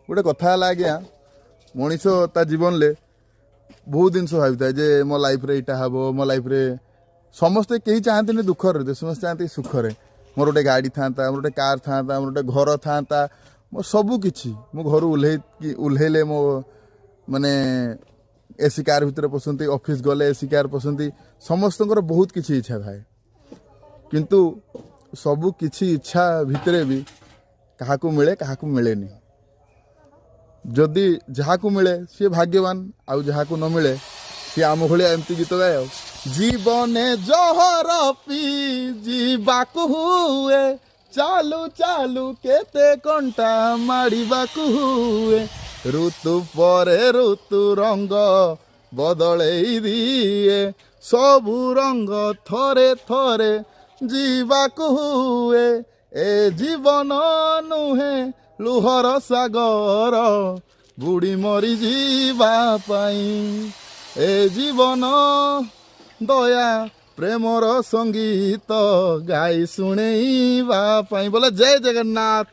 ଗୋଟେ କଥା ହେଲା ଆଜ୍ଞା, ମଣିଷ ତା ଜୀବନରେ ବହୁତ ଜିନିଷ ଭାବିଥାଏ ଯେ ମୋ ଲାଇଫ୍ରେ ଏଇଟା ହେବ, ମୋ ଲାଇଫ୍ରେ। ସମସ୍ତେ କେହି ଚାହାନ୍ତିନି ଦୁଃଖରେ, ସମସ୍ତେ ଚାହାନ୍ତି ସୁଖରେ। ମୋର ଗୋଟେ ଗାଡ଼ି ଥାନ୍ତା, ମୋର ଗୋଟେ କାର୍ ଥାନ୍ତା, ମୋର ଗୋଟେ ଘର ଥାନ୍ତା, ମୋ ସବୁ କିଛି। ମୁଁ ଘରୁ ଓହ୍ଲେଇକି ଓହ୍ଲେଇଲେ ମୋ ମାନେ ଏସି କାର୍ ଭିତରେ ପଶନ୍ତି, ଅଫିସ୍ ଗଲେ ଏସି କାର୍ ପଶନ୍ତି। ସମସ୍ତଙ୍କର ବହୁତ କିଛି ଇଚ୍ଛା ଥାଏ, କିନ୍ତୁ ସବୁ କିଛି ଇଚ୍ଛା ଭିତରେ ବି କାହାକୁ ମିଳେ, କାହାକୁ ମିଳେନି। ଯଦି ଯାହାକୁ ମିଳେ ସିଏ ଭାଗ୍ୟବାନ, ଆଉ ଯାହାକୁ ନ ମିଳେ ସିଏ ଆମ ଭଳିଆ ଏମିତି ଗୀତ ଗାଏ। ଆଉ ଜୀବନେ ଜହର ପି ଯିବାକୁ ହୁଏ, ଚାଲୁ ଚାଲୁ କେତେ କଣ୍ଟା ମାଡ଼ିବାକୁ ହୁଏ, ଋତୁ ପରେ ଋତୁ ରଙ୍ଗ ବଦଳେଇ ଦିଏ, ସବୁ ରଙ୍ଗ ଥରେ ଥରେ ଯିବାକୁ ହୁଏ। ଏ ଜୀବନ ନୁହେଁ ଲୁହର ସାଗର ବୁଡ଼ି ମରି ଯିବା ପାଇଁ, ଏ ଜୀବନ ଦୟା ପ୍ରେମର ସଙ୍ଗୀତ ଗାଇ ଶୁଣେଇବା ପାଇଁ। ବୋଲେ ଜୟ ଜଗନ୍ନାଥ।